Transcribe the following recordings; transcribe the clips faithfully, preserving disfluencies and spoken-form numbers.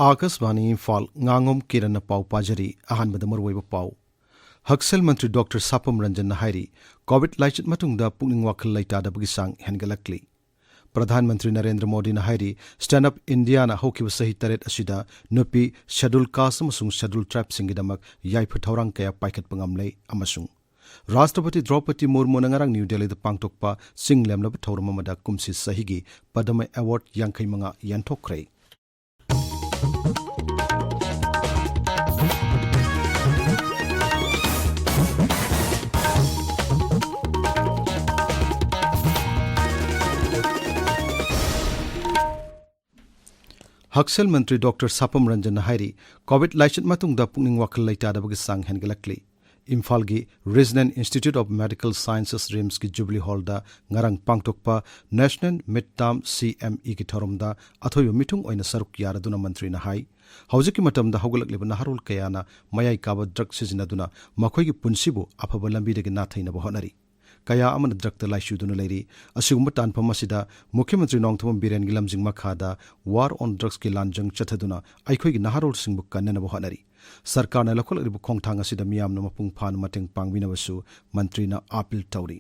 ꯑꯥꯀꯥꯁꯕꯥꯅꯤ ꯏꯝꯐꯥꯜ, ꯉꯥꯉꯣꯝ ꯀꯤꯔꯟꯅ ꯄꯥꯎ ꯄꯥꯖꯔꯤ꯫ ꯑꯍꯥꯟꯕꯗ ꯃꯔꯨꯑꯣꯏꯕ ꯄꯥꯎ꯫ ꯍꯛꯁꯦꯜ ꯃꯟꯇ꯭ꯔꯤ ꯗꯣꯛꯇꯔ ꯁꯥꯄꯝ ꯔꯟꯖꯟꯅ ꯍꯥꯏꯔꯤ, ꯀꯣꯚꯤꯗ ꯂꯥꯏꯆꯠ ꯃꯇꯨꯡꯗ ꯄꯨꯛꯅꯤꯡ ꯋꯥꯈꯜ ꯂꯩꯇꯥꯗꯕꯒꯤ ꯆꯥꯡ ꯍꯦꯟꯒꯠꯂꯛꯂꯤ꯫ ꯄ꯭ꯔꯙꯥꯟ ꯃꯟꯇ꯭ꯔꯤ ꯅꯔꯦꯟꯗ꯭ꯔ ꯃꯣꯗꯤꯅ ꯍꯥꯏꯔꯤ, ꯁ꯭ꯇꯦꯟꯗ ꯑꯞ ꯏꯟꯗꯤꯌꯥꯅ ꯍꯧꯈꯤꯕ ꯆꯍꯤ ꯇꯔꯦꯠ ꯑꯁꯤꯗ ꯅꯨꯄꯤ, ꯁꯦꯗꯨꯜ ꯀꯥꯁ ꯑꯃꯁꯨꯡ ꯁꯦꯗꯨꯜ ꯇ꯭ꯔꯥꯏꯕꯁꯤꯡꯒꯤꯗꯃꯛ ꯌꯥꯏꯐ ꯊꯧꯔꯥꯡ ꯀꯌꯥ ꯄꯥꯏꯈꯠꯄ ꯉꯝꯂꯦ ꯑꯃꯁꯨꯡ ꯔꯥꯁꯇ꯭ꯔꯄꯇꯤ ꯗ꯭ꯔꯧꯄꯗꯤ ꯃꯨꯔꯃꯨꯅ ꯉꯔꯥꯡ ꯅ꯭ꯌꯨ ꯗꯦꯜꯂꯤꯗ ꯄꯥꯡꯊꯣꯛꯄ ꯆꯤꯡ ꯂꯦꯝꯂꯕ ꯊꯧꯔꯝ ꯑꯃꯗ ꯀꯨꯝꯁꯤ ꯆꯍꯤꯒꯤ ꯄꯗꯃ ꯑꯦꯋꯥꯔꯗ ꯌꯥꯡꯈꯩ ꯃꯉꯥ ꯌꯦꯟꯊꯣꯛꯈ꯭ꯔꯦ꯫ ꯍꯛꯁꯦꯜ ꯃꯟꯇ꯭ꯔꯤ ꯗꯣꯛꯇꯔ ꯁꯥꯄꯝ ꯔꯟꯖꯟꯅ ꯍꯥꯏꯔꯤ, ꯀꯣꯚꯤꯗ ꯂꯥꯏꯆꯠ ꯃꯇꯨꯡꯗ ꯄꯨꯛꯅꯤꯡ ꯋꯥꯈꯜ ꯂꯩꯇꯥꯗꯕꯒꯤ ꯆꯥꯡ ꯍꯦꯟꯒꯠꯂꯛꯂꯤ꯫ ꯏꯝꯐꯥꯜꯒꯤ regional institute of medical sciences, ꯔꯤꯝꯁꯀꯤ ꯖꯨꯕꯤꯂꯤ ꯍꯣꯜꯗ ꯉꯔꯥꯡ ꯄꯥꯡꯊꯣꯛꯄ ꯅꯦꯁꯅꯦꯜ ꯃꯤꯗ ꯇꯥꯔꯝ ꯁꯤ ꯑꯦꯝ ꯏꯒꯤ ꯊꯧꯔꯝꯗ ꯑꯊꯣꯏꯕ ꯃꯤꯊꯨꯡ ꯑꯣꯏꯅ ꯁꯔꯨꯛ ꯌꯥꯔꯗꯨꯅ ꯃꯟꯇ꯭ꯔꯤꯅ ꯍꯥꯏ, ꯍꯧꯖꯤꯛꯀꯤ ꯃꯇꯝꯗ ꯍꯧꯒꯠꯂꯛꯂꯤꯕ ꯅꯍꯥꯔꯣꯜ ꯀꯌꯥꯅ ꯃꯌꯥꯏ ꯀꯥꯕ ꯗ꯭ꯔꯒ ꯁꯤꯖꯤꯟꯅꯗꯨꯅ ꯃꯈꯣꯏꯒꯤ ꯄꯨꯟꯁꯤꯕꯨ ꯑꯐꯕ ꯂꯝꯕꯤꯗꯒꯤ ꯅꯥꯊꯩꯅꯕ ꯍꯣꯠꯅꯔꯤ꯫ ꯀꯌꯥ ꯑꯃꯅ ꯗ꯭ꯔꯒꯇ ꯂꯥꯏꯆꯨꯗꯨꯅ ꯂꯩꯔꯤ꯫ ꯑꯁꯤꯒꯨꯝꯕ ꯇꯥꯟꯐꯝ ꯑꯁꯤꯗ ꯃꯨꯈ꯭ꯌ ꯃꯟꯇ꯭ꯔꯤ ꯅꯣꯡꯊꯣꯝꯕꯝ ꯕꯤꯔꯦꯟꯒꯤ ꯂꯝꯖꯤꯡ ꯃꯈꯥꯗ ꯋꯥꯔ ꯑꯣꯟ ꯗ꯭ꯔꯒꯁꯀꯤ ꯂꯥꯟꯖꯪ ꯆꯠꯊꯗꯨꯅ ꯑꯩꯈꯣꯏꯒꯤ ꯅꯍꯥꯔꯣꯜꯁꯤꯡꯕꯨ ꯀꯟꯅꯅꯕ ꯍꯣꯠꯅꯔꯤ꯫ ꯁꯔꯀꯥꯔꯅ ꯂꯧꯈꯠꯂꯛꯂꯤꯕ ꯈꯣꯡꯊꯥꯡ ꯑꯁꯤꯗ ꯃꯤꯌꯥꯝꯅ ꯃꯄꯨꯡ ꯐꯥꯅ ꯃꯇꯦꯡ ꯄꯥꯡꯕꯤꯅꯕꯁꯨ ꯃꯟꯇ꯭ꯔꯤꯅ ꯑꯥꯄꯤꯜ ꯇꯧꯔꯤ꯫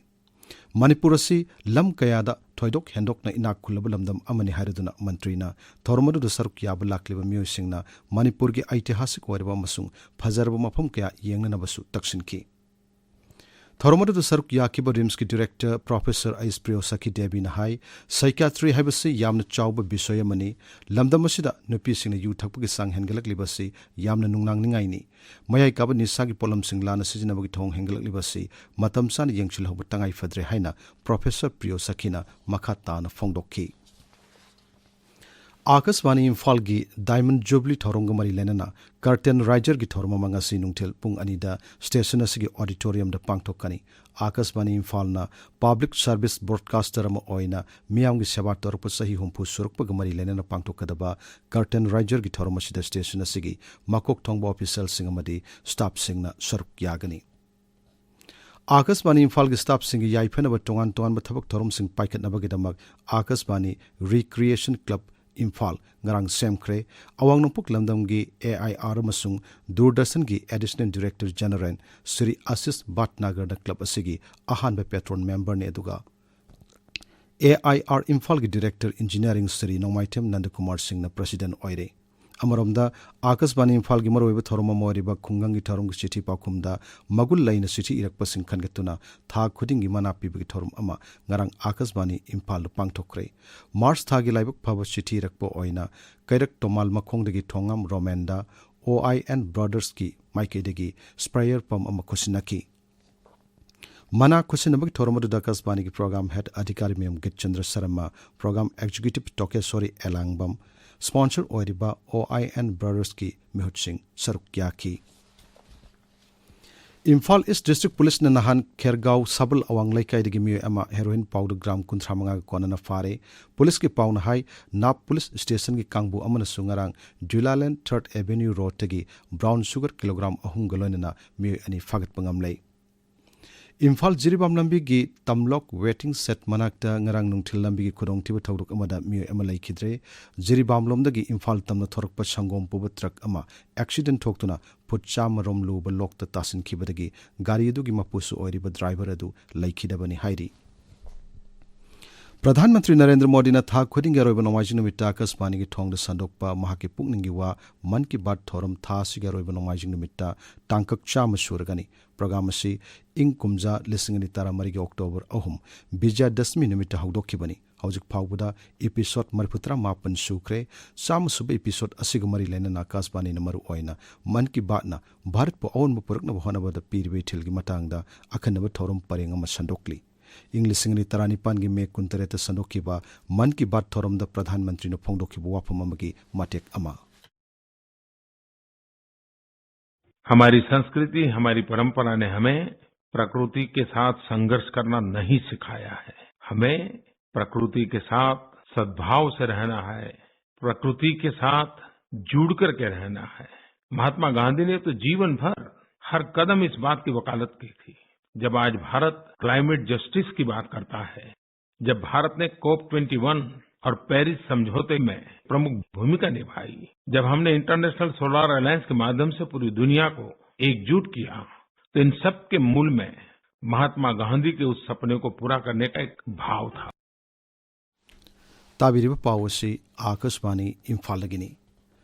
ꯃꯅꯤꯄꯨꯔ ꯑꯁꯤ ꯂꯝ ꯀꯌꯥꯗ ꯊꯣꯏꯗꯣꯛ ꯍꯦꯟꯗꯣꯛꯅ ꯏꯅꯥꯛ ꯈꯨꯜꯂꯕ ꯂꯝꯗꯝ ꯑꯃꯅꯤ ꯍꯥꯏꯔꯗꯨꯅ ꯃꯟꯇ꯭ꯔꯤꯅ ꯊꯧꯔꯝ ꯑꯗꯨꯗ ꯁꯔꯨꯛ ꯌꯥꯕ ꯂꯥꯛꯂꯤꯕ ꯃꯤꯑꯣꯏꯁꯤꯡꯅ ꯃꯅꯤꯄꯨꯔꯒꯤ ꯑꯩꯇꯤꯍꯥꯁꯤꯛ ꯑꯣꯏꯔꯕ ꯑꯃꯁꯨꯡ ꯐꯖꯔꯕ ꯃꯐꯝ ꯀꯌꯥ ꯌꯦꯡꯅꯅꯕꯁꯨ ꯇꯛꯁꯤꯟꯈꯤ꯫ ꯊꯧꯔꯝ ꯑꯗꯨꯗ ꯁꯔꯨꯛ ꯌꯥꯈꯤꯕ ꯔꯤꯝꯁꯀꯤ ꯗꯤꯔꯦꯛꯇꯔ ꯄ꯭ꯔꯣꯐꯦꯁꯔ ꯑꯩꯁ ꯄ꯭ꯔꯤꯌꯣꯁꯥꯈꯤ ꯗꯦꯕꯤꯅ ꯍꯥꯏ, ꯁꯥꯏꯀ꯭ꯌꯥꯇ꯭ꯔꯤ ꯍꯥꯏꯕꯁꯤ ꯌꯥꯝꯅ ꯆꯥꯎꯕ ꯕꯤꯁꯣꯏ ꯑꯃꯅꯤ꯫ ꯂꯝꯗꯝ ꯑꯁꯤꯗ ꯅꯨꯄꯤꯁꯤꯡꯅ ꯌꯨ ꯊꯛꯄꯒꯤ ꯆꯥꯡ ꯍꯦꯟꯒꯠꯂꯛꯂꯤꯕ ꯑꯁꯤ ꯌꯥꯝꯅ ꯅꯨꯡꯅꯥꯡꯅꯤꯡꯉꯥꯏꯅꯤ꯫ ꯃꯌꯥꯏ ꯀꯥꯕ ꯅꯤꯁꯥꯒꯤ ꯄꯣꯠꯂꯝꯁꯤꯡ ꯂꯥꯟꯅ ꯁꯤꯖꯤꯟꯅꯕꯒꯤ ꯊꯧꯑꯣꯡ ꯍꯦꯟꯒꯠꯂꯛꯂꯤꯕ ꯑꯁꯤ ꯃꯇꯝ ꯆꯥꯅ ꯌꯦꯡꯁꯤꯜꯍꯧꯕ ꯇꯉꯥꯏ ꯐꯗ꯭ꯔꯦ ꯍꯥꯏꯅ ꯄ꯭ꯔꯣꯐꯦꯁꯔ ꯄ꯭ꯔꯤꯌꯣꯁꯥꯈꯤꯅ ꯃꯈꯥ ꯇꯥꯅ ꯐꯣꯡꯗꯣꯛꯈꯤ꯫ ꯑꯥꯀꯥꯁꯕꯥꯅꯤ ꯏꯝꯐꯥꯜꯒꯤ ꯗꯥꯏꯃꯟ ꯖꯨꯕꯤꯂꯤ ꯊꯧꯔꯝꯒ ꯃꯔꯤ ꯂꯩꯅꯅ ꯀꯔꯇꯦꯟ ꯔꯥꯏꯖꯔꯒꯤ ꯊꯧꯔꯝ ꯑꯃ ꯉꯁꯤ ꯅꯨꯡꯊꯤꯜ ꯄꯨꯡ ꯑꯅꯤꯗ ꯁ꯭ꯇꯦꯁꯟ ꯑꯁꯤꯒꯤ ꯑꯣꯗꯤꯇꯣꯔꯤꯌꯝꯗ ꯄꯥꯡꯊꯣꯛꯀꯅꯤ꯫ ꯑꯥꯀꯥꯁꯕꯥꯅꯤ ꯏꯝꯐꯥꯜꯅ ꯄꯕ꯭ꯂꯤꯛ ꯁꯔꯚꯤꯁ ꯕ꯭ꯔꯣꯗꯀꯥꯁꯇꯔ ꯑꯃ ꯑꯣꯏꯅ ꯃꯤꯌꯥꯝꯒꯤ ꯁꯦꯕꯥ ꯇꯧꯔꯛꯄ ꯆꯍꯤ ꯍꯨꯝꯐꯨ ꯁꯨꯔꯛꯄꯒ ꯃꯔꯤ ꯂꯩꯅꯅ ꯄꯥꯡꯊꯣꯛꯀꯗꯕ ꯀꯔꯇꯦꯟ ꯔꯥꯏꯖꯔꯒꯤ ꯊꯧꯔꯝ ꯑꯁꯤꯗ ꯁ꯭ꯇꯦꯁꯟ ꯑꯁꯤꯒꯤ ꯃꯀꯣꯛ ꯊꯣꯡꯕ ꯑꯣꯐꯤꯁꯤꯌꯦꯜꯁꯤꯡ ꯑꯃꯗꯤ ꯁ꯭ꯇꯥꯐꯁꯤꯡꯅ ꯁꯔꯨꯛ ꯌꯥꯒꯅꯤ꯫ ꯑꯥꯀꯥꯁꯕꯥꯅꯤ ꯏꯝꯐꯥꯜꯒꯤ ꯁ꯭ꯇꯥꯐꯁꯤꯡꯒꯤ ꯌꯥꯏꯐꯅꯕ ꯇꯣꯉꯥꯟ ꯇꯣꯉꯥꯟꯕ ꯊꯕꯛ ꯊꯧꯔꯝꯁꯤꯡ ꯄꯥꯏꯈꯠꯅꯕꯒꯤꯗꯃꯛ ꯑꯥꯀꯥꯁꯕꯥꯅꯤ ꯔꯤꯀ꯭ꯔꯤꯌꯦꯁꯟ ꯀ꯭ꯂꯕ ꯏꯝꯐꯥꯜ ꯉꯔꯥꯡ ꯁꯦꯝꯈ꯭ꯔꯦ꯫ ꯑꯋꯥꯡ ꯅꯣꯡꯄꯣꯛ ꯂꯝꯗꯝꯒꯤ ꯑꯦ ꯑꯥꯏ ꯑꯥꯔ ꯑꯃꯁꯨꯡ ꯗꯨꯔꯗꯔꯁꯟꯒꯤ additional director general Shri Ashish ꯚꯠꯅꯥꯒꯔꯅ ꯀ꯭ꯂꯕ ꯑꯁꯤꯒꯤ ꯑꯍꯥꯟꯕ ꯄꯦꯇ꯭ꯔꯣꯟ ꯃꯦꯝꯕꯔꯅꯤ, ꯑꯗꯨꯒ ꯑꯦ ꯑꯥꯏ ꯑꯥꯔ ꯏꯝꯐꯥꯜꯒꯤ ꯗꯤꯔꯦꯛꯇꯔ ꯏꯟꯖꯤꯅꯤꯌꯥꯔꯤꯡ ꯁ꯭ꯔꯤ ꯅꯣꯡꯃꯥꯏꯊꯦꯝ ꯅꯟꯗꯀꯨꯃꯥꯔ ꯁꯤꯡꯅ ꯄ꯭ꯔꯁꯤꯗꯦꯟ ꯑꯣꯏꯔꯦ꯫ ꯑꯃꯔꯣꯝꯗ, ꯑꯥꯀꯥꯁꯕꯥꯅꯤ ꯏꯝꯐꯥꯜꯒꯤ ꯃꯔꯨꯑꯣꯏꯕ ꯊꯧꯔꯝ ꯑꯃ ꯑꯣꯏꯔꯤꯕ ꯈꯨꯡꯒꯪꯒꯤ ꯊꯧꯔꯝꯒꯤ ꯆꯤꯊꯤ ꯄꯥꯎꯈꯨꯝꯗ ꯃꯒꯨꯟ ꯂꯩꯅ ꯆꯤꯊꯤ ꯏꯔꯛꯄꯁꯤꯡ ꯈꯟꯒꯠꯇꯨꯅ ꯊꯥ ꯈꯨꯗꯤꯡꯒꯤ ꯃꯅꯥ ꯄꯤꯕꯒꯤ ꯊꯧꯔꯝ ꯑꯃ ꯉꯔꯥꯡ ꯑꯥꯀꯥꯁꯕꯥꯅꯤ ꯏꯝꯐꯥꯜꯗ ꯄꯥꯡꯊꯣꯛꯈ꯭ꯔꯦ꯫ ꯃꯥꯔꯆ ꯊꯥꯒꯤ ꯂꯥꯏꯕꯛ ꯐꯕ ꯆꯤꯊꯤ ꯏꯔꯛꯄ ꯑꯣꯏꯅ ꯀꯩꯔꯛ ꯇꯣꯃꯥꯜ ꯃꯈꯣꯡꯗꯒꯤ ꯊꯣꯉꯥꯝ ꯔꯣꯃꯦꯟꯗ ꯑꯣ ꯑꯥꯏ ꯑꯦꯟ ꯕ꯭ꯔꯗꯔꯁꯀꯤ ꯃꯥꯏꯀꯩꯗꯒꯤ ꯁ꯭ꯄ꯭ꯔꯦꯌꯔ ꯄꯝ ꯑꯃ ꯈꯨꯠꯁꯤꯟꯅꯈꯤ꯫ ꯃꯅꯥ ꯈꯨꯠꯁꯤꯟꯅꯕꯒꯤ ꯊꯧꯔꯝ ꯑꯗꯨꯗ ꯑꯥꯀꯥꯁꯕꯥꯅꯤꯒꯤ ꯄ꯭ꯔꯣꯒ꯭ꯔꯥꯝ ꯍꯦꯗ ꯑꯙꯤꯀꯥꯔꯤ ꯃꯌꯨꯝ ꯒꯤꯠꯆꯟꯗ꯭ꯔ ꯁꯔꯃ, ꯄ꯭ꯔꯣꯒ꯭ꯔꯥꯝ ꯑꯦꯛꯖꯤꯀ꯭ꯌꯨꯇꯤꯚ ꯇꯣꯀꯦꯁꯣꯔꯤ ꯑꯦꯂꯥꯡꯕꯝ, ꯁ꯭ꯄꯣꯟꯁꯔ ꯑꯣꯏꯔꯤꯕ ꯑꯣ ꯑꯥꯏ ꯑꯦꯟ ꯕ꯭ꯔꯗꯔꯁꯀꯤ ꯃꯤꯍꯨꯠꯁꯤꯡ ꯁꯔꯨꯛ ꯌꯥꯈꯤ꯫ ꯏꯝꯐꯥꯜ ꯏꯁ ꯗꯤꯁꯇ꯭ꯔꯤꯛ ꯄꯨꯂꯤꯁꯅ ꯅꯍꯥꯟ ꯈꯦꯔꯒꯥꯎ ꯁꯕꯜ ꯑꯋꯥꯡ ꯂꯩꯀꯥꯏꯗꯒꯤ ꯃꯤꯑꯣꯏ ꯑꯃ ꯍꯦꯔꯣꯏꯟ ꯄꯥꯎꯗꯔ ꯒ꯭ꯔꯥꯝ ꯀꯨꯟꯊ꯭ꯔꯥ ꯃꯉꯥꯒ ꯀꯣꯟꯅꯅ ꯐꯥꯔꯦ꯫ ꯄꯨꯂꯤꯁꯀꯤ ꯄꯥꯎꯅ ꯍꯥꯏ, ꯅꯥꯞ ꯄꯨꯂꯤꯁ ꯁ꯭ꯇꯦꯁꯟꯒꯤ ꯀꯥꯡꯕꯨ ꯑꯃꯅꯁꯨ ꯉꯔꯥꯡ ꯖꯨꯂꯥꯂꯦꯟ ꯊꯔꯗ ꯑꯦꯚꯦꯅ꯭ꯌꯨ ꯔꯣꯗꯇꯒꯤ ꯕ꯭ꯔꯥꯎꯟ ꯁꯨꯒꯔ ꯀꯤꯂꯣꯒ꯭ꯔꯥꯝ ꯑꯍꯨꯝꯒ ꯂꯣꯏꯅꯅ ꯃꯤꯑꯣꯏ ꯑꯅꯤ ꯐꯥꯒꯠꯄ ꯉꯝꯂꯦ꯫ ꯏꯝꯐꯥꯜ ꯖꯤꯔꯤꯕꯥꯝ ꯂꯝꯕꯤꯒꯤ ꯇꯝꯂꯣꯛ ꯋꯦꯇꯤꯡ ꯁꯦꯗ ꯃꯅꯥꯛꯇ ꯉꯔꯥꯡ ꯅꯨꯡꯊꯤꯜ ꯂꯝꯕꯤꯒꯤ ꯈꯨꯗꯣꯡꯊꯤꯕ ꯊꯧꯗꯣꯛ ꯑꯃꯗ ꯃꯤꯑꯣꯏ ꯑꯃ ꯂꯩꯈꯤꯗ꯭ꯔꯦ꯫ ꯖꯤꯔꯤꯕꯥꯝ ꯂꯣꯝꯗꯒꯤ ꯏꯝꯐꯥꯜ ꯇꯝꯅ ꯊꯣꯔꯛꯄ ꯁꯪꯒꯣꯝ ꯄꯨꯕ ꯇ꯭ꯔꯛ ꯑꯃ ꯑꯦꯛꯁꯤꯗꯦꯟ ꯊꯣꯛꯇꯨꯅ ꯐꯨꯠ ꯆꯥꯝꯃ ꯔꯣꯝ ꯂꯨꯕ ꯂꯣꯛꯇ ꯇꯥꯁꯤꯟꯈꯤꯕꯗꯒꯤ ꯒꯥꯔꯤ ꯑꯗꯨꯒꯤ ꯃꯄꯨꯁꯨ ꯑꯣꯏꯔꯤꯕ ꯗ꯭ꯔꯥꯏꯚꯔ ꯑꯗꯨ ꯂꯩꯈꯤꯗꯕꯅꯤ ꯍꯥꯏꯔꯤ꯫ ꯄ꯭ꯔꯙꯥꯟ ꯃꯟꯇ꯭ꯔꯤ ꯅꯔꯦꯟꯗ꯭ꯔ ꯃꯣꯗꯤꯅ ꯊꯥ ꯈꯨꯗꯤꯡꯒꯤ ꯑꯔꯣꯏꯕ ꯅꯣꯡꯃꯥꯏꯖꯤꯡ ꯅꯨꯃꯤꯠꯇ ꯑꯥꯀꯥꯁꯕꯥꯅꯤꯒꯤ ꯊꯣꯡꯗ ꯁꯟꯗꯣꯛꯄ ꯃꯍꯥꯛꯀꯤ ꯄꯨꯛꯅꯤꯡꯒꯤ ꯋꯥ ꯃꯟ ꯀꯤ ꯕꯥꯠ ꯊꯧꯔꯝ ꯊꯥ ꯑꯁꯤꯒꯤ ꯑꯔꯣꯏꯕ ꯅꯣꯡꯃꯥꯏꯖꯤꯡ ꯅꯨꯃꯤꯠꯇ ꯇꯥꯡꯀꯛ ꯆꯥꯝꯃ ꯁꯨꯔꯒꯅꯤ꯫ ꯄ꯭ꯔꯣꯒ꯭ꯔꯥꯝ ꯑꯁꯤ ꯏꯪ ꯀꯨꯝꯖꯥ ꯂꯤꯁꯤꯡ ꯑꯅꯤ ꯇꯔꯥꯃꯔꯤꯒꯤ ꯑꯣꯛꯇꯣꯕꯔ ꯑꯍꯨꯝ, ꯕꯤꯖꯌꯗꯁꯃꯤ ꯅꯨꯃꯤꯠꯇ ꯍꯧꯗꯣꯛꯈꯤꯕꯅꯤ꯫ ꯍꯧꯖꯤꯛ ꯐꯥꯎꯕꯗ ꯏꯄꯤꯁꯣꯗ ꯃꯔꯤꯐꯨꯇꯔꯥ ꯃꯥꯄꯟ ꯁꯨꯈ꯭ꯔꯦ꯫ ꯆꯥꯝꯃ ꯁꯨꯕ ꯏꯄꯤꯁꯣꯗ ꯑꯁꯤꯒ ꯃꯔꯤ ꯂꯩꯅꯅ ꯑꯥꯀꯥꯁꯕꯥꯅꯤꯅ ꯃꯔꯨ ꯑꯣꯏꯅ ꯃꯟ ꯀꯤ ꯕꯥꯠꯅ ꯚꯥꯔꯠꯄꯨ ꯑꯑꯣꯟꯕ ꯄꯨꯔꯛꯅꯕ ꯍꯣꯠꯅꯕꯗ ꯄꯤꯔꯤꯕ ꯏꯊꯤꯜꯒꯤ ꯃꯇꯥꯡꯗ ꯑꯈꯟꯅꯕ ꯊꯧꯔꯝ ꯄꯔꯦꯡ ꯑꯃ ꯁꯟꯗꯣꯛꯂꯤ꯫ ꯏꯪ ꯂꯤꯁꯤꯡ ꯑꯅꯤ ꯇꯔꯥꯅꯤꯄꯥꯟꯒꯤ ꯃꯦ ꯀꯨꯟꯇꯔꯦꯠꯇ ꯁꯟꯗꯣꯛꯈꯤꯕ ꯃꯟ ꯀꯤ ꯕꯥꯠ ꯊꯧꯔꯝꯗ ꯄ꯭ꯔꯙꯥꯟ ꯃꯟꯇ꯭ꯔꯤꯅ ꯐꯣꯡꯗꯣꯛꯈꯤꯕ ꯋꯥꯐꯝ ꯑꯃꯒꯤ ꯃꯇꯦꯛ ꯑꯃ꯫ हमारी संस्कृति, हमारी परंपरा ने हमें प्रकृति के साथ संघर्ष करना नहीं सिखाया है। हमें प्रकृति के साथ सद्भाव से रहना है, प्रकृति के साथ जुड़ करके रहना है। महात्मा गांधी ने तो जीवन भर हर कदम इस बात की वकालत की थी। जब आज भारत क्लाइमेट जस्टिस की बात करता है, जब भारत ने कॉप ट्वेंटी वन और पेरिस समझौते में प्रमुख भूमिका निभाई। जब हमने इंटरनेशनल सोलर अलायंस के माध्यम से पूरी दुनिया को एकजुट किया, तो इन सब के मूल में महात्मा गांधी के उस सपने को पूरा करने का एक भाव था। ꯇꯥꯕꯤꯔꯤꯕ ꯄꯥꯎ ꯑꯁꯤ ꯑꯥꯀꯥꯁꯕꯥꯅꯤ ꯏꯝꯐꯥꯜꯗꯒꯤꯅꯤ꯫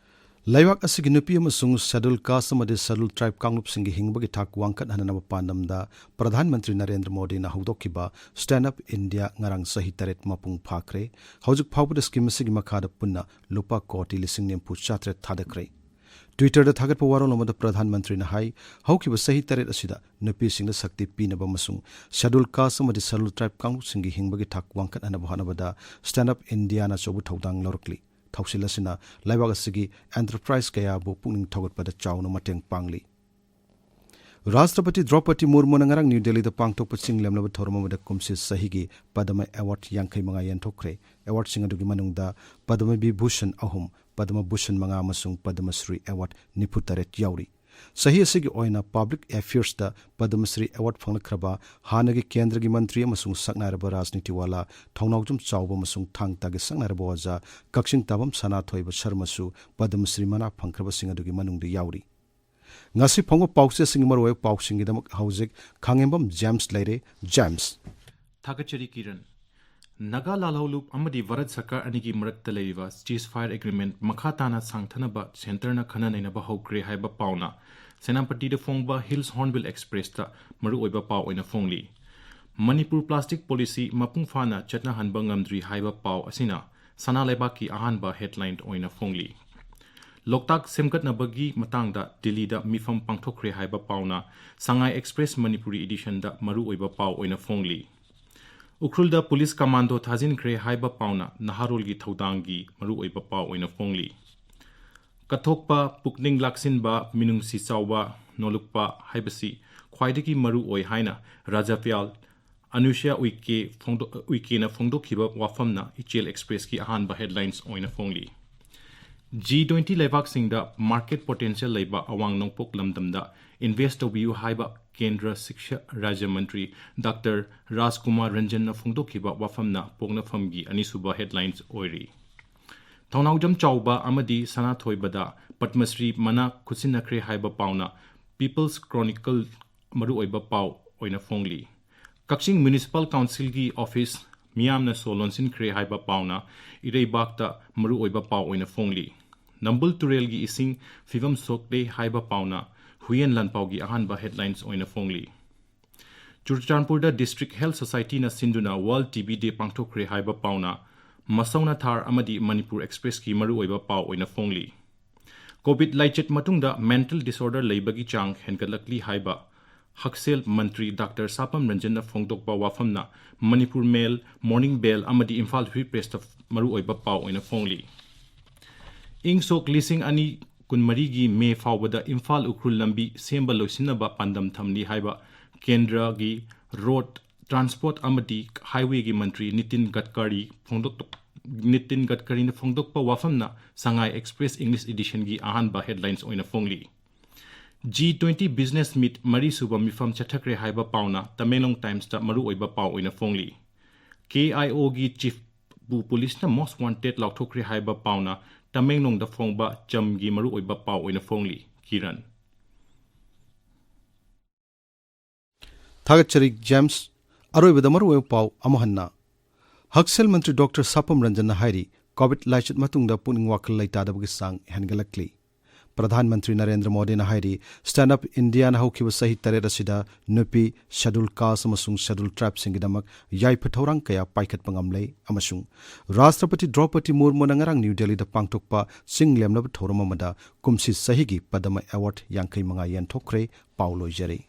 ꯂꯩꯕꯥꯛ ꯑꯁꯤꯒꯤ ꯅꯨꯄꯤ ꯑꯃꯁꯨꯡ ꯁꯦꯗꯨꯜ ꯀꯥꯁ ꯑꯃꯗꯤ ꯁꯦꯗꯨꯜ ꯇ꯭ꯔꯥꯏꯕ ꯀꯥꯡꯂꯨꯞꯁꯤꯡꯒꯤ ꯍꯤꯡꯕꯒꯤ ꯊꯥꯛ ꯋꯥꯡꯈꯠꯍꯟꯅꯕ ꯄꯥꯟꯗꯝꯗ ꯄ꯭ꯔꯙꯥꯟ ꯃꯟꯇ꯭ꯔꯤ ꯅꯔꯦꯟꯗ꯭ꯔ ꯃꯣꯗꯤꯅ ꯍꯧꯗꯣꯛꯈꯤꯕ ꯁ꯭ꯇꯦꯟꯗ ꯑꯞ ꯏꯟꯗꯤꯌꯥ ꯉꯔꯥꯡ ꯆꯍꯤ ꯇꯔꯦꯠ ꯃꯄꯨꯡ ꯐꯥꯈ꯭ꯔꯦ꯫ ꯍꯧꯖꯤꯛ ꯐꯥꯎꯕꯗ ꯁ꯭ꯀꯤꯝ ꯑꯁꯤꯒꯤ ꯃꯈꯥꯗ ꯄꯨꯟꯅ ꯂꯨꯄꯥ ꯀꯣꯇꯤ ꯂꯤꯁꯤꯡ ꯅꯤꯐꯨ ꯆꯥꯇꯔꯦꯠ ꯊꯥꯗꯈ꯭ꯔꯦ꯫ ꯇ꯭ꯋꯤꯇꯔꯗ ꯊꯥꯒꯠꯄ ꯋꯥꯔꯣꯜ ꯑꯃꯗ ꯄ꯭ꯔꯙꯥꯟ ꯃꯟꯇ꯭ꯔꯤꯅ ꯍꯥꯏ, ꯍꯧꯈꯤꯕ ꯆꯍꯤ ꯇꯔꯦꯠ ꯑꯁꯤꯗ ꯅꯨꯄꯤꯁꯤꯡꯗ ꯁꯛꯇꯤ ꯄꯤꯅꯕ ꯑꯃꯁꯨꯡ ꯁꯦꯗꯨꯜ ꯀꯥꯁ ꯑꯃꯗꯤ ꯁꯦꯗꯨꯜ ꯇ꯭ꯔꯥꯏꯕ ꯀꯥꯡꯂꯨꯞꯁꯤꯡꯒꯤ ꯍꯤꯡꯕꯒꯤ ꯊꯥꯛ ꯋꯥꯡꯈꯠꯍꯟꯅꯕ ꯍꯣꯠꯅꯕꯗ ꯁ꯭ꯇꯦꯟꯗ ꯑꯞ ꯏꯟꯗꯤꯌꯥꯅ ꯑꯆꯧꯕ ꯊꯧꯗꯥꯡ ꯂꯧꯔꯛꯂꯤ꯫ ꯊꯧꯁꯤꯜ ꯑꯁꯤꯅ ꯂꯩꯕꯥꯛ ꯑꯁꯤꯒꯤ ꯑꯦꯟꯇꯔꯄ꯭ꯔꯥꯏꯖ ꯀꯌꯥꯕꯨ ꯄꯨꯛꯅꯤꯡ ꯊꯧꯒꯠꯄꯗ ꯆꯥꯎꯅ ꯃꯇꯦꯡ ꯄꯥꯡꯂꯤ꯫ ꯔꯥꯁꯇ꯭ꯔꯄꯇꯤ ꯗ꯭ꯔꯧꯄꯗꯤ ꯃꯨꯔꯃꯨꯅ ꯉꯔꯥꯡ ꯅ꯭ꯌꯨ ꯗꯦꯜꯂꯤꯗ ꯄꯥꯡꯊꯣꯛꯄ ꯆꯤꯡꯂꯦꯝꯂꯕ ꯊꯧꯔꯝ ꯑꯃꯗ ꯀꯨꯝꯁꯤ ꯆꯍꯤꯒꯤ ꯄꯗꯃ ꯑꯦꯋꯥꯔꯗ ꯌꯥꯡꯈꯩ ꯃꯉꯥ ꯌꯦꯟꯊꯣꯛꯈ꯭ꯔꯦ꯫ ꯑꯦꯋꯥꯔꯗꯁꯤꯡ ꯑꯗꯨꯒꯤ ꯃꯅꯨꯡꯗ ꯄꯗꯃ ꯕꯤꯚꯨꯁꯟ ꯑꯍꯨꯝ, ꯄꯗꯃ ꯚꯨꯁꯟ ꯃꯉꯥ ꯑꯃꯁꯨꯡ ꯄꯗꯃ ꯁ꯭ꯔꯤ ꯑꯦꯋꯥꯔꯗ ꯅꯤꯐꯨ ꯇꯔꯦꯠ ꯌꯥꯎꯔꯤ꯫ ꯆꯍꯤ ꯑꯁꯤꯒꯤ ꯑꯣꯏꯅ ꯄꯕ꯭ꯂꯤꯛ ꯑꯦꯐꯤꯌꯔꯁꯇ ꯄꯗꯃ ꯁ꯭ꯔꯤ ꯑꯦꯋꯥꯔꯗ ꯐꯪꯂꯛꯈ꯭ꯔꯕ ꯍꯥꯟꯅꯒꯤ ꯀꯦꯟꯗ꯭ꯔꯒꯤ ꯃꯟꯇ꯭ꯔꯤ ꯑꯃꯁꯨꯡ ꯁꯛꯅꯥꯏꯔꯕ ꯔꯥꯖꯅꯤꯇꯤ ꯋꯥꯂꯥ, ꯊꯧꯅꯥꯎꯖꯝ ꯆꯥꯎꯕ ꯑꯃꯁꯨꯡ ꯊꯥꯡ ꯇꯥꯒꯤ ꯁꯛꯅꯥꯏꯔꯕ ꯑꯣꯖꯥ ꯀꯛꯆꯤꯡ ꯇꯥꯕꯝ ꯁꯅꯥꯊꯣꯏꯕ ꯁꯔꯃꯁꯨ ꯄꯗꯃ ꯁ꯭ꯔꯤ ꯃꯅꯥ ꯐꯪꯈ꯭ꯔꯕꯁꯤꯡ ꯑꯗꯨꯒꯤ ꯃꯅꯨꯡꯗ ꯌꯥꯎꯔꯤ꯫ ꯉꯁꯤ ꯐꯣꯡꯕ ꯄꯥꯎꯆꯦꯁꯤꯡꯒꯤ ꯃꯔꯨꯑꯣꯏꯕ ꯄꯥꯎꯁꯤꯡꯒꯤꯗꯃꯛ ꯍꯧꯖꯤꯛ ꯈꯥꯉꯦꯝꯕꯝ ꯖꯦꯝꯁ ꯂꯩꯔꯦ꯫ ꯖꯦꯝꯁ꯫ ꯊꯥꯒꯠꯆꯔꯤ ꯀꯤꯔꯟ꯫ ꯅꯥꯒꯥ ꯂꯥꯜꯍꯧꯂꯨꯞ ꯑꯃꯗꯤ ꯚꯥꯔꯠ ꯁꯔꯀꯥꯔ ꯑꯅꯤꯒꯤ ꯃꯔꯛꯇ ꯂꯩꯔꯤꯕ ꯁꯤꯖ ꯐꯥꯌꯔ ꯑꯦꯒ꯭ꯔꯤꯃꯦꯟ ꯃꯈꯥ ꯇꯥꯅ ꯁꯥꯡꯊꯅꯕ ꯁꯦꯟꯇꯔꯅ ꯈꯟꯅ ꯅꯩꯅꯕ ꯍꯧꯈ꯭ꯔꯦ ꯍꯥꯏꯕ ꯄꯥꯎꯅ ꯁꯦꯅꯥꯄꯇꯤꯗ ꯐꯣꯡꯕ ꯍꯤꯜꯁ ꯍꯣꯔꯟꯕꯤꯜ ꯑꯦꯛꯁꯄ꯭ꯔꯦꯁꯇ ꯃꯔꯨꯑꯣꯏꯕ ꯄꯥꯎ ꯑꯣꯏꯅ ꯐꯣꯡꯂꯤ꯫ ꯃꯅꯤꯄꯨꯔ ꯄ꯭ꯂꯥꯁꯇꯤꯛ ꯄꯣꯂꯤꯁꯤ ꯃꯄꯨꯡ ꯐꯥꯅ ꯆꯠꯅꯍꯟꯕ ꯉꯝꯗ꯭ꯔꯤ ꯍꯥꯏꯕ ꯄꯥꯎ ꯑꯁꯤꯅ ꯁꯅꯥ ꯂꯩꯕꯥꯛꯀꯤ ꯑꯍꯥꯟꯕ ꯍꯦꯗꯂꯥꯏꯟ ꯑꯣꯏꯅ ꯐꯣꯡꯂꯤ꯫ ꯂꯣꯛꯇꯥꯛ ꯁꯦꯝꯒꯠꯅꯕꯒꯤ ꯃꯇꯥꯡꯗ ꯗꯤꯜꯂꯤꯗ ꯃꯤꯐꯝ ꯄꯥꯡꯊꯣꯛꯈ꯭ꯔꯦ ꯍꯥꯏꯕ ꯄꯥꯎꯅ ꯁꯉꯥꯏ ꯑꯦꯛꯁꯄ꯭ꯔꯦꯁ ꯃꯅꯤꯄꯨꯔꯤ ꯏꯗꯤꯁꯟꯗ ꯃꯔꯨꯑꯣꯏꯕ ꯄꯥꯎ ꯑꯣꯏꯅ ꯐꯣꯡꯂꯤ꯫ ꯎꯈ꯭ꯔꯨꯜꯗ ꯄꯨꯂꯤꯁ ꯀꯃꯥꯟꯗꯣ ꯊꯥꯖꯤꯟꯈ꯭ꯔꯦ ꯍꯥꯏꯕ ꯄꯥꯎꯅ ꯅꯍꯥꯔꯣꯜꯒꯤ ꯊꯧꯗꯥꯡꯒꯤ ꯃꯔꯨꯑꯣꯏꯕ ꯄꯥꯎ ꯑꯣꯏꯅ ꯐꯣꯡꯂꯤ꯫ ꯀꯠꯊꯣꯛꯄ, ꯄꯨꯛꯅꯤꯡ ꯂꯥꯛꯁꯤꯟꯕ, ꯃꯤꯅꯨꯡꯁꯤ ꯆꯥꯎꯕ, ꯅꯣꯜꯂꯨꯛꯄ ꯍꯥꯏꯕꯁꯤ ꯈ꯭ꯋꯥꯏꯗꯒꯤ ꯃꯔꯨ ꯑꯣꯏ ꯍꯥꯏꯅ ꯔꯥꯖꯥꯄ꯭ꯌꯥꯜ ꯑꯅꯨꯁ꯭ꯌꯥ ꯎꯏꯀꯦ ꯐꯣꯡꯗꯣꯛ-, ꯎꯏꯀꯦꯅ ꯐꯣꯡꯗꯣꯛꯈꯤꯕ ꯋꯥꯐꯝꯅ ꯏꯆꯦꯜ ꯑꯦꯛꯁꯄ꯭ꯔꯦꯁꯀꯤ ꯑꯍꯥꯟꯕ ꯍꯦꯗꯂꯥꯏꯟꯁ ꯑꯣꯏꯅ ꯐꯣꯡꯂꯤ꯫ ꯖꯤ ꯇ꯭ꯋꯦꯟꯇꯤ ꯂꯩꯕꯥꯛꯁꯤꯡꯗ market potential ꯂꯩꯕ ꯑꯋꯥꯡ ꯅꯣꯡꯄꯣꯛ ꯂꯝꯗꯝꯗ invest ꯇꯧꯕꯤꯌꯨ ꯍꯥꯏꯕ ꯀꯦꯟꯗ꯭ꯔ ꯁꯤꯛꯁꯥ ꯔꯥꯖ꯭ꯌ ꯃꯟꯇ꯭ꯔꯤ ꯗꯥꯛꯇꯔ ꯔꯥꯖꯀꯨꯃꯥꯔ ꯔꯟꯖꯟꯅ ꯐꯣꯡꯗꯣꯛꯈꯤꯕ ꯋꯥꯐꯝꯅ ꯄꯣꯛꯅꯐꯝꯒꯤ ꯑꯅꯤꯁꯨꯕ headlines ꯑꯣꯏꯔꯤ꯫ ꯊꯧꯅꯥꯎꯖꯝ ꯆꯥꯎꯕ ꯑꯃꯗꯤ ꯁꯅꯥꯊꯣꯏꯕꯗ ꯄꯗꯃꯁ꯭ꯔꯤ ꯃꯅꯥ ꯈꯨꯠꯁꯤꯟꯅꯈ꯭ꯔꯦ ꯍꯥꯏꯕ ꯄꯥꯎꯅ People's Chronicle ꯃꯔꯨꯑꯣꯏꯕ ꯄꯥꯎ ꯑꯣꯏꯅ ꯐꯣꯡꯂꯤ꯫ ꯀꯛꯆꯤꯡ Municipal Councilꯒꯤ office ꯃꯤꯌꯥꯝꯅ ꯁꯣ ꯂꯣꯟꯁꯤꯟꯈ꯭ꯔꯦ ꯍꯥꯏꯕ ꯄꯥꯎꯅ ꯏꯔꯩꯕꯥꯛꯇ ꯃꯔꯨꯑꯣꯏꯕ ꯄꯥꯎ ꯑꯣꯏꯅ ꯐꯣꯡꯂꯤ꯫ ꯅꯝꯕꯨꯜ ꯇꯨꯔꯦꯜꯒꯤ ꯏꯁꯤꯡ ꯐꯤꯕꯝ ꯁꯣꯛꯂꯦ ꯍꯥꯏꯕ ꯄꯥꯎꯅ ꯍꯨꯏꯌꯦꯟ ꯂꯥꯟꯄꯥꯎꯒꯤ ꯑꯍꯥꯟꯕ headlines ꯑꯣꯏꯅ ꯐꯣꯡꯂꯤ꯫ ꯆꯨꯔꯆꯥꯟꯄꯨꯔꯗ District Health Societyꯅ ꯁꯤꯟꯗꯨꯅ World ꯇꯤ ꯕꯤ Day ꯄꯥꯡꯊꯣꯛꯈ꯭ꯔꯦ ꯍꯥꯏꯕ ꯄꯥꯎꯅ ꯃꯁꯧꯅ ꯊꯥꯔ ꯑꯃꯗꯤ ꯃꯅꯤꯄꯨꯔ Expressꯀꯤ ꯃꯔꯨꯑꯣꯏꯕ ꯄꯥꯎ ꯑꯣꯏꯅ ꯐꯣꯡꯂꯤ꯫ COVID ꯂꯥꯏꯆꯠ ꯃꯇꯨꯡꯗ mental disorder ꯂꯩꯕꯒꯤ ꯆꯥꯡ ꯍꯦꯟꯒꯠꯂꯛꯂꯤ ꯍꯥꯏꯕ ꯍꯛꯁꯦꯜ ꯃꯟꯇ꯭ꯔꯤ ꯗꯥꯛꯇꯔ ꯁꯥꯄꯝ ꯔꯟꯖꯟꯅ ꯐꯣꯡꯗꯣꯛꯄ ꯋꯥꯐꯝꯅ ꯃꯅꯤꯄꯨꯔ ꯃꯦꯜ, ꯃꯣꯔꯅꯤꯡ ꯕꯦꯜ ꯑꯃꯗꯤ ꯏꯝꯐꯥꯜ ꯐ꯭ꯔꯤ ꯄ꯭ꯔꯦꯁꯇ ꯃꯔꯨꯑꯣꯏꯕ ꯄꯥꯎ ꯑꯣꯏꯅ ꯐꯣꯡꯂꯤ꯫ ꯏꯪ ꯁꯣꯛ ꯂꯤꯁꯤꯡ ꯑꯅꯤ ꯀꯨꯟꯃꯔꯤꯒꯤ ꯃꯦ ꯐꯥꯎꯕꯗ ꯏꯝꯐꯥꯜ ꯎꯈ꯭ꯔꯨꯜ ꯂꯝꯕꯤ ꯁꯦꯝꯕ ꯂꯣꯏꯁꯤꯟꯅꯕ ꯄꯥꯟꯗꯝ ꯊꯝꯂꯤ ꯍꯥꯏꯕ ꯀꯦꯟꯗ꯭ꯔꯒꯤ ꯔꯣꯗ, ꯇ꯭ꯔꯥꯟꯁꯄꯣꯔꯠ ꯑꯃꯗꯤ ꯍꯥꯏꯋꯦꯒꯤ ꯃꯟꯇ꯭ꯔꯤ ꯅꯤꯇꯤꯟ ꯒꯗꯀꯥꯔꯤ ꯐꯣꯡꯗꯣꯛ-, ꯅꯤꯇꯤꯟ ꯒꯗꯀꯥꯔꯤꯅ ꯐꯣꯡꯗꯣꯛꯄ ꯋꯥꯐꯝꯅ ꯁꯉꯥꯏ Express English Editionꯒꯤ ꯑꯍꯥꯟꯕ headlines ꯑꯣꯏꯅ ꯐꯣꯡꯂꯤ꯫ ꯖꯤ ꯇ꯭ꯋꯦꯟꯇꯤ business meet ꯃꯔꯤꯁꯨꯕ ꯃꯤꯐꯝ ꯆꯠꯊꯈ꯭ꯔꯦ ꯍꯥꯏꯕ ꯄꯥꯎꯅ ꯇꯃꯦꯡꯂꯣꯡ Timesꯇ ꯃꯔꯨꯑꯣꯏꯕ ꯄꯥꯎ ꯑꯣꯏꯅ ꯐꯣꯡꯂꯤ꯫ ꯀꯦ ꯑꯥꯏ ꯑꯣꯒꯤ chiefꯄꯨ ꯄꯨꯂꯤꯁꯅ most wanted ꯂꯥꯎꯊꯣꯛꯈ꯭ꯔꯦ ꯍꯥꯏꯕ ꯄꯥꯎꯅ ꯇꯃꯦꯡꯂꯣꯡꯗ ꯐꯣꯡꯕ ꯆꯝꯒꯤ ꯃꯔꯨꯑꯣꯏꯕ ꯄꯥꯎ ꯑꯣꯏꯅ ꯐꯣꯡꯂꯤ꯫ ꯀꯤꯔꯟ꯫ ꯊꯥꯒꯠꯆꯔꯤ, ꯖꯦꯝꯁ꯫ ꯑꯔꯣꯏꯕꯗ ꯃꯔꯨꯑꯣꯏꯕ ꯄꯥꯎ ꯑꯃꯨꯛ ꯍꯟꯅ꯫ ꯍꯛꯁꯦꯜ ꯃꯟꯇ꯭ꯔꯤ ꯗꯣꯛꯇꯔ ꯁꯥꯄꯝ ꯔꯟꯖꯟꯅ ꯍꯥꯏꯔꯤ, COVID ꯂꯥꯏꯆꯠ ꯃꯇꯨꯡꯗ ꯄꯨꯛꯅꯤꯡ ꯋꯥꯈꯜ ꯂꯩꯇꯥꯗꯕꯒꯤ ꯆꯥꯡ ꯍꯦꯟꯒꯠꯂꯛꯂꯤ꯫ ꯄ꯭ꯔꯙꯥꯟ ꯃꯟꯇ꯭ꯔꯤ ꯅꯔꯦꯟꯗ꯭ꯔ ꯃꯣꯗꯤꯅ ꯍꯥꯏꯔꯤ, Stand Up Indiaꯅ ꯍꯧꯈꯤꯕ ꯆꯍꯤ ꯇꯔꯦꯠ ꯑꯁꯤꯗ ꯅꯨꯄꯤ, Scheduled Caste ꯑꯃꯁꯨꯡ Scheduled Tribeꯁꯤꯡꯒꯤꯗꯃꯛ ꯌꯥꯏꯐ ꯊꯧꯔꯥꯡ ꯀꯌꯥ ꯄꯥꯏꯈꯠꯄ ꯉꯝꯂꯦ ꯑꯃꯁꯨꯡ ꯔꯥꯁꯇ꯭ꯔꯄꯇꯤ ꯗ꯭ꯔꯧꯄꯗꯤ ꯃꯨꯔꯃꯨꯅ ꯉꯔꯥꯡ ꯅ꯭ꯌꯨ ꯗꯦꯜꯂꯤꯗ ꯄꯥꯡꯊꯣꯛꯄ ꯆꯤꯡ ꯂꯦꯝꯂꯕ ꯊꯧꯔꯝ ꯑꯃꯗ ꯀꯨꯝꯁꯤ ꯆꯍꯤꯒꯤ ꯄꯗꯃ Award ꯌꯥꯡꯈꯩ ꯃꯉꯥ ꯌꯦꯟꯊꯣꯛꯈ꯭ꯔꯦ꯫ ꯄꯥꯎ ꯂꯣꯏꯖꯔꯦ꯫